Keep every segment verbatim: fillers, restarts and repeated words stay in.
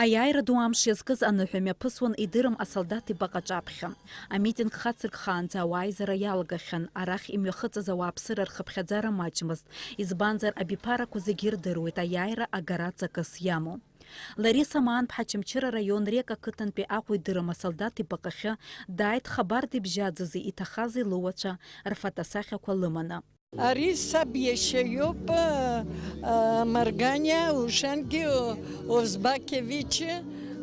Аиааира ду амш иазкыз аныҳәа мҩаԥысуан идырым асолдаҭ ибаҟа аҿаԥхьа. Амитинг хацыркхаанӡа ауааизара иалагахьан, арахь имҩахыҵыз ауааԥсыра рхыԥхьаӡара маҷмызт, избанзар абиԥарақәа зегьы ирдыруеит аиааира агара ҵакыс иамоу. Лариса Маанԥҳа Чамчыра араион Река ақыҭантәи Аҟәа идырым асолдаҭ ибаҟахьы дааит, хабар дибжьаӡызи иҭахази лыуацәа рфотосахьақәа лыманы. Ари саб иашьа иоуп, а, а, Марганиа Ушангьы Озбакевич,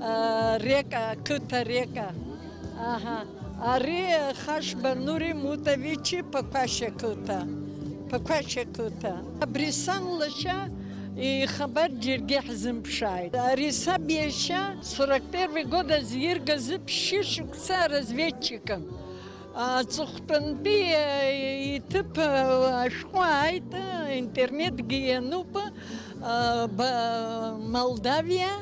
а, Река, қыҭа Река. Аҳа. Ари Хашба Нури Мутович Пақәашьа қыҭа. Пақәашьа қыҭа. Абри сан лашьа ихабар џьаргьы ҳзымԥшааит. Ари саб иашьа сорок первый год азы иргазы ԥшьышықәса разведчикын. Аҵыхәтәантәи иҭыԥ ашәҟәы ааит, интернетгьы иануп, ба-, Молдавиа,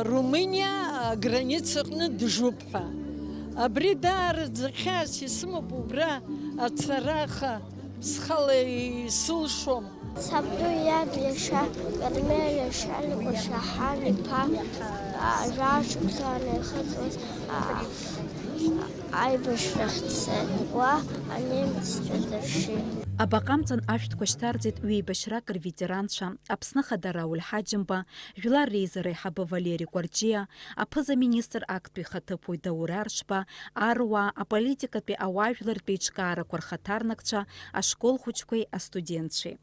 Румыниа аграницаҟны дыжуп ҳәа. Абри даараӡа хьаас исымоуп убра ацара, аха схала исылшом. Сабду иаб иашьа Кармел иашьа Лыкәашаҳан иԥа, а, жәаа шықәса анихыҵуаз, а, аибашьрахь дцеит. Уа анемеццәа дыршьит. Абаҟа амҵан ашәҭқәа шьҭарҵеит ҩеибашьрак рветеранцәа, Аԥсны Ахада Рауль Ҳаџьымба, Жәлар реизара аиҳабы Валери Кәарҷиа, аԥыза-министр актәи ихаҭыԥуаҩ Даур Аршба, аруаа, аполитикатәи ауаажәлартә еиҿкаарақәа рхаҭарнакцәа, ашкол хәыҷқәеи астудентцәеи.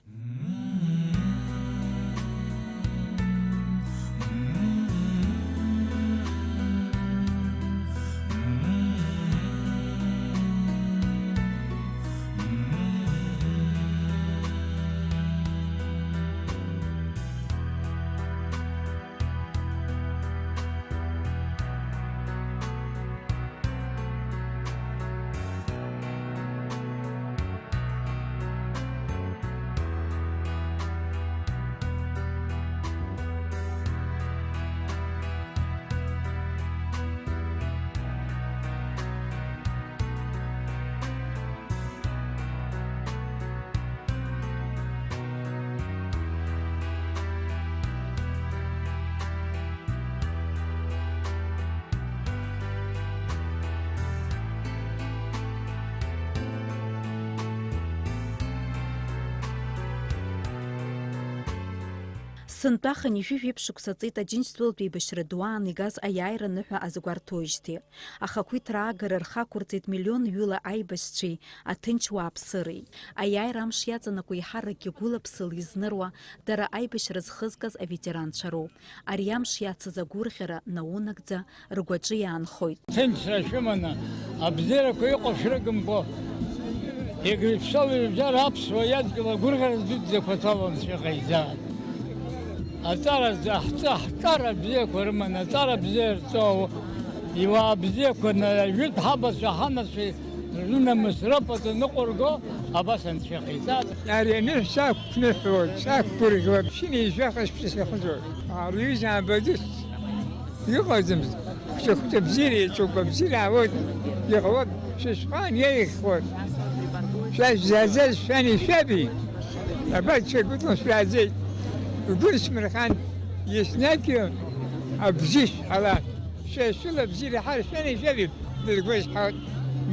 Сынтәа хынҩажәи жәиԥшь шықәса ҵит Аџьынџьтәылатә еибашьра ду аан игаз аиааира аныҳәа азгәарҭоижьҭеи. Ахақәиҭра аагара рхақәырҵеит миллион ҩыла аибашьцәеи аҭынч уааԥсыреи. Аиааира амш иаҵанакуа еиҳаракгьы гәыла-ԥсыла изныруа, дара аибашьра зхызгаз аветеранцәа роуп. Ари амш иацыз агәырӷьара наунагӡа ргәаҿы иаанхоит. Ҭынчра шәыманы, абзиарақәа иҟоу шәрыгымкәа, Егрыԥсоу ирыбжьара аԥсуа иадгьыл агәырӷьара дуӡӡақәа ҭалан шәыҟаиҵааит. Аҵара, аҳҵа-, ҳҵара бзиақәа рыманы, аҵара бзиа рҵоу, иуаа бзиақәа, на-, жәытә ҳабацәа, ҳанацәа рынамыс рапату ныҟәырго, абас анцәа иҟаиҵааит. Ари аныҳәа сақәныҳәоит, сақәгәырӷьоит, ԥшьынҩажәа хышықәса сахыҵуеит. Ари ҩыза аабаӡыц. Иҟаӡам. Хәҷы-хәҷы абзиара иаҿуп, абзиара аауеит. Иҟалоит, шәышәҟәан иеиӷьхоит. Шәа шәзааӡаз шәани шәаби. Абар, ҽа гәыҭла шәааӡеит. Ргәы нсмырхан, еснагь абжьы шәҳәала. Шәа шәыла абзиара ҳара шәани шәаби дыргәазҳауеит.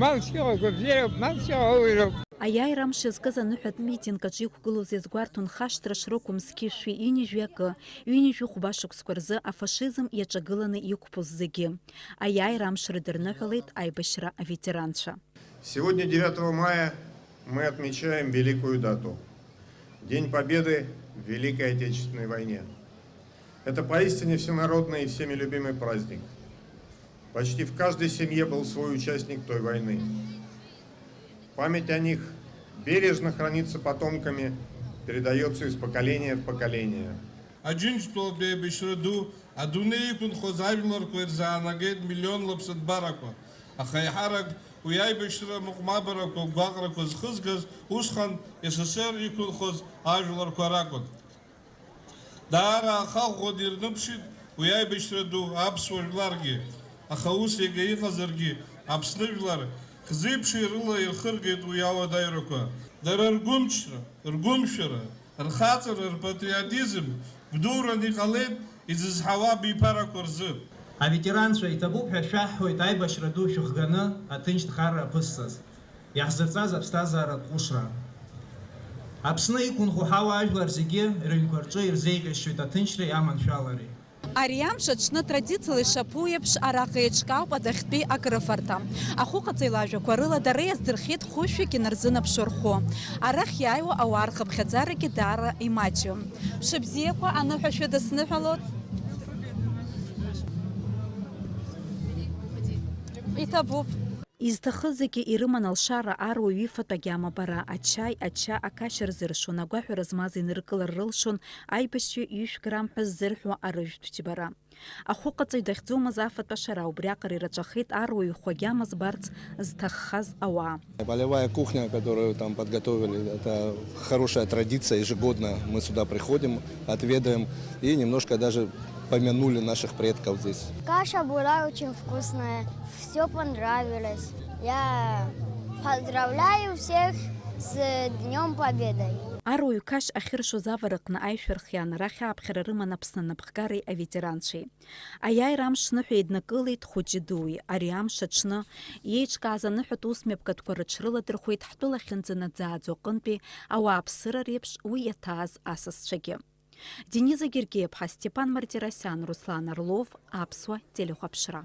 Малс иҟоу агәабзиароуп, малс иҟоу ауаҩроуп. Аиааира амш иазкыз аныҳәатә митинг аҿы иқәгылоз иазгәарҭон хашҭра шрықәым зқьышәи ҩынҩажәи акы, ҩынҩажәи хәба шықәсқәа рзы афашизм иаҿагыланы иқәԥоз зегьы. Аиааира амш рыдырныҳәалеит аибашьра аветеранцәа. Сегодня, девятого мая, мы отмечаем великую дату. День Победы в Великой Отечественной войне. Это поистине всенародный и всеми любимый праздник. Почти в каждой семье был свой участник той войны. Память о них бережно хранится потомками, передаётся из поколения в поколение. Аџьынџьтәылатә еибашьра ду адунеи иқәынхоз ажәларқәа ирзаанагеит миллионла ԥсыҭбарақәа, аха еиҳарак уи аибашьра амыҟәмабарақәа, гәаҟрақәа зхызгаз усҟан С С С Р иқәынхоз ажәларқәа ракәын. Даара ахаӷәӷәа дирныԥшит уи аибашьра ду аԥсуа жәларгьы, аха ус иага иҟазаргьы, Аԥсны жәлар хзеиԥши рыла ирхыргеит уи ауадаҩрақәа. Дара ргәымчра, ргәымшәара, рхаҵара, рпатриотизм гәдуран иҟалеит. Изызҳауа абиԥарақәа рзы. Аветеранцәа, иҭабуп ҳәа шәаҳҳәоит аибашьра ду шәыхганы аҭынчтә хар аԥысҵаз, иаҳзырҵаз аԥсҭазааратә ҟәышра. Аԥсны иқәынхо ҳауаажәлар зегьы рыҩнқәа рҿы ирзеиӷьасшьоит аҭынчреи аманшәалареи. Ари амш аҽны традициала ишаԥу еиԥш араҟа еиҿкаауп адәахьтәи акрыфарҭа. Ахәыҟаҵаҩ лажәақәа рыла дара иаздырхиеит хәышәҩык инарзынаԥшуа рхәы. Арахь иааиуа ауаа рхыԥхьаӡарагьы даара имаҷҩым. Мшыбзиақәа аныҳәа шәыдысныҳәалоит. Иҭабуп. Изҭахыз зегьы ирыман алшара аруаҩы ифатә агьама бара, ачаи, ача, ақашь рзыршон, агәаҳәара змаз иныркылар рылшон, аибашьҩы ҩышә грамм ҳәа ззырҳәо арыжәтә џьбара. Ахәыҟаҵаҩ дахьӡомыз афатә ашара убриаҟара ираҿахеит аруаҩы хәы агьама збарц зҭаххаз ауаа. Полевая кухня, которую там подготовили, это хорошая традиция, ежегодно мы сюда приходим, отведаем и немножко даже помянули наших предков здесь. Каша была очень вкусная, все понравилось. Я поздравляю всех с Днём Победы! Аруаҩ қашь ахьыршоз авараҟны аишәа рхиан, арахь ааԥхьара рыман Аԥсны анапхгареи аветеранцәеи. Аиааира амш ныҳәа еиднакылеит хәыҷи-дуи. Ари амш аҽны иеиҿкааз аныҳәатә усмҩаԥгатәқәа рыҽрыладырхәеит ҳтәыла ахьынӡанаӡааӡо аҟынтәи ауааԥсыра реиԥш уи иаҭааз асасцәагьы. Дениза Гергиаԥҳа, Степан Мартиросиан, Руслан Орлов, Аԥсуа телехәаԥшра.